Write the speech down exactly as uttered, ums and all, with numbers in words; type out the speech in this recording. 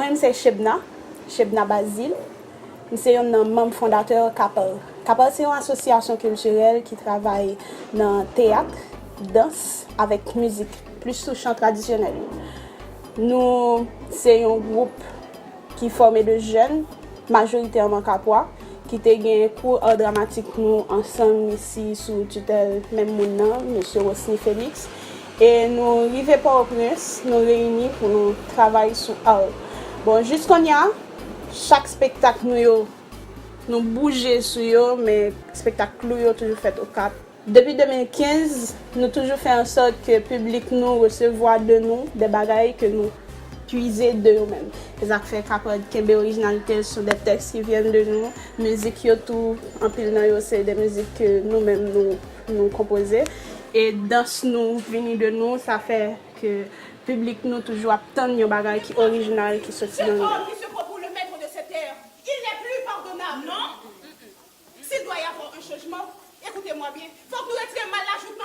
M se Shebna, Shebna Bazile. M se youn nan manm fondatè Kapèl. Kapèl se yon asosyasyon kiltirèl ki travay nan teyat, dans avèk mizik, plis sou chan tradisyonèl yo. Nou se yon gwoup ki fòme de jèn, majoritèman kapwa, ki te gen kou ar dramatik nou ansanm isi sou titèl menm moun nan, mesye Rosny Félix. E nou rive Pòtoprens, nou reyini pou nou travay sou ar. Bon, jis kounye a, chak spektak nou yo, nou bouje sou yo, men spektak klou yo toujou fèt Okap. Depi de mil kenz, nou toujou fè an sòt ke piblik nou resevwa de nou de bagay ke nou pwize de yo menm. Se sa k fè Kapèl kenbe orijinalite l sou de tèks ki vyen de nou, mizik yo tou, anpil nan yo se de mizik ke nou menm nou, nou konpoze. E dans nou vini de nou, sa fè ke piblik nou toujou ap tann yon bagay ki orijinal, ki soti nan nou. Homme qui se prend pour le maître de cette terre, il n'est plus pardonnable, non? S'il doit y avoir un changement, écoutez-moi bien, fok nou retire mal la jou